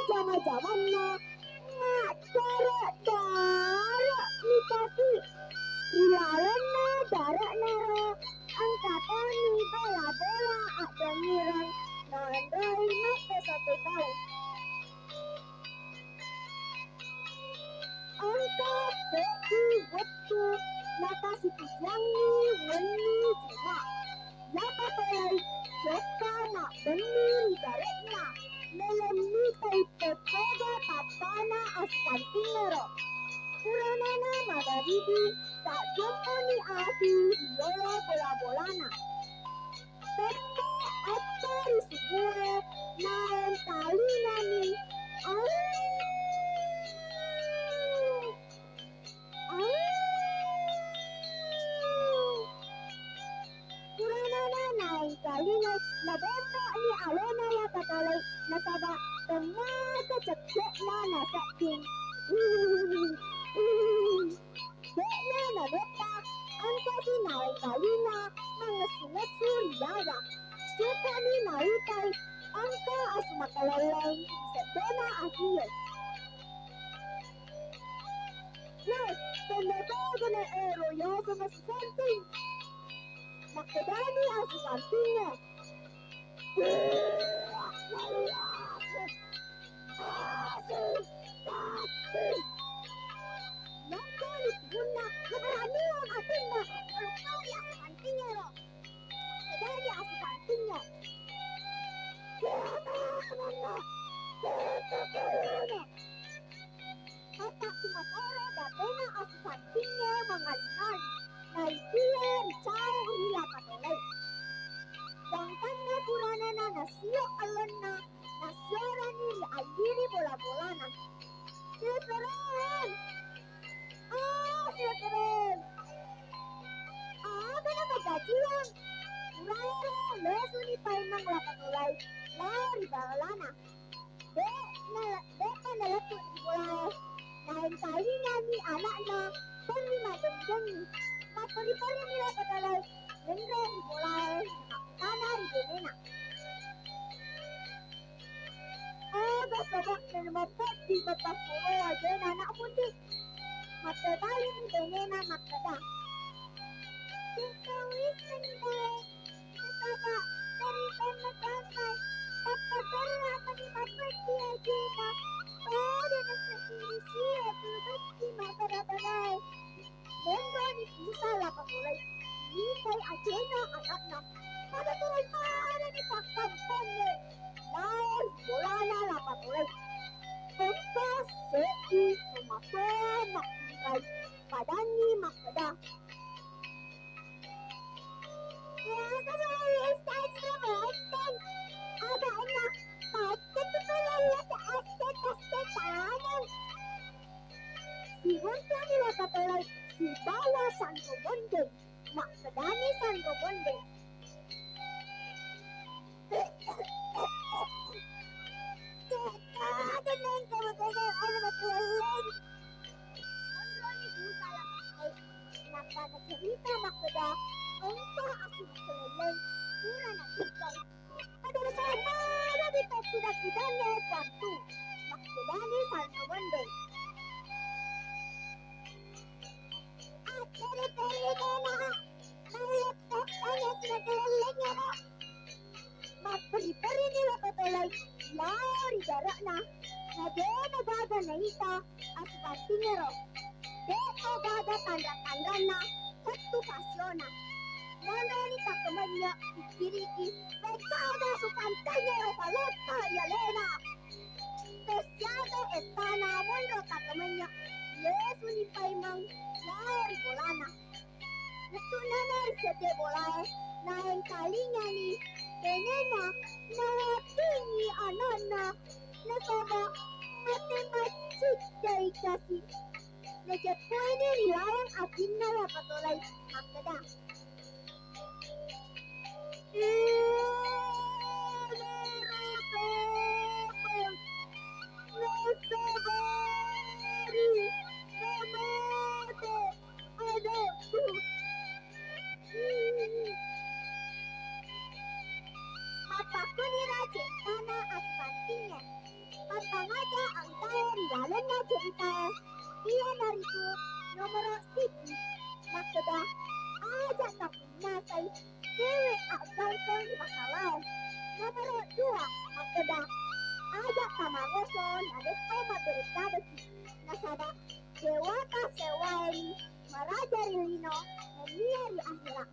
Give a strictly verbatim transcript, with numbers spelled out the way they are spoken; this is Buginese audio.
jama-jamanna, maddare-dare mitasi. Ri lalenna dare'naro engka toni bola-bola addongireng naonroi mappesa-pesau. Engka seddi wettu nakasitujuangngi wenni Juma. Lapatolai jokka mabbenni ri dare'na, meleng mitai pekkoga pappana asupantingngero. Puranana magaridi, tajjokkani api ri yolo bola-bolana. Tette ette ri subue, naengkalingani, "Au! Au!" Puranana naengkalinga, nabembo'ni alena Lapatolai, nasaba temmaka cekke'na nasedding. De'na nametta, engkasi naengkalinga mangessu-ngessu ri yawa. Cuku'ni naitai engka asu makalelleng ri seddena atie. Weh, tenna togana ero yaseng asu panting. Makkedani asu pantingnge, "Asu panting!" Nakkoni punna nabaraniang atinna, nalupai asu pantingngero. Makkedani asu pantingnge, "Siapa manna? Siapa kuluna?" Mappakkumatoro datena asu pantingnge mangaling-aling, naitie ricae ri Lapatolai. Gangkanna puranana nasio ellonna, nasiorani ri alliri bola-bolana. "Silessureng! Oh, Silessureng! Aga namajajiang?" Purairo lesuni paimeng Lapatolai lao ri bolana. De' na-, de'pa nalettu ri bolae. Naengkalingani ana'na penni maddenni. Mapperi-perini Lapatolai menre ri bolae, makkutana ri benena, "Aga saba'na mapeddi mappakkuroa ajena ana'mu ndi?" Mappebali'ni benena makkeda, "De' tau wissengngi, Dae. Nasaba' tarisanna sammai, pappaterra mani mapeddi ajena, pada nasedding sia tulu bessi mabbara-barae." Monroni pusa Lapatolai, mitai ajena ana'na, pada turung manenni pakkampongnge lao ri bolana Lapatolai. Engka seddi tomatoa makkunrai, padanni makkeda, "Iya, Sanro Bondeng, aga'na macettu tu lallasa asseta-setaneng." Siruntu'ni Lapatolai sibawa Sanro Bondeng. Makkedani Sanro Bondeng, "Tette, tenang, kamu tenang, ada batu leleng." Monroni pusa Lapatolai, nappa nacerita makkeda, engka asu makalelleng pura natikkeng. Pada nasaba manenni tau kuda-kudanna e, Puang Tu, makkedani Sanro Bondeng, "Atteri-teri dena, nalletto sange simakalellengngero." Mapperi-perini Lapatolai lao ri dare'na, na de' nagaga naita asu pantingngero. De' to gaga tanra-tanranna pettu pasiona. Monroni takkemennye pikkiriki, pekkaga asu pantingngero palotta ri alena. Tessiaga ettana monro takkemennye, lesuni paimeng lao ri bolana. Lettu'nana ri sedde bolae, naengkalingani benena nawatingi ana'na, nasaba mate macciddai kasi. Najeppuini ri laleng atinna Lapatolai makkeda, "Iya, Roro Topeng, nasabari, namate anakku." Mappakkuniro ceritana asu pantingnge. Mappangajari Lalenna ceritae, iyanaritu nomoro siji makkeda, aja' tapunnasai dewe' aggampeng ri masalae. Nomoro dua makkeda, aja' tamaroso narekko mabberekkadaki, nasaba' dewata sewwaeni maraja ri lino nennia ri ahera'.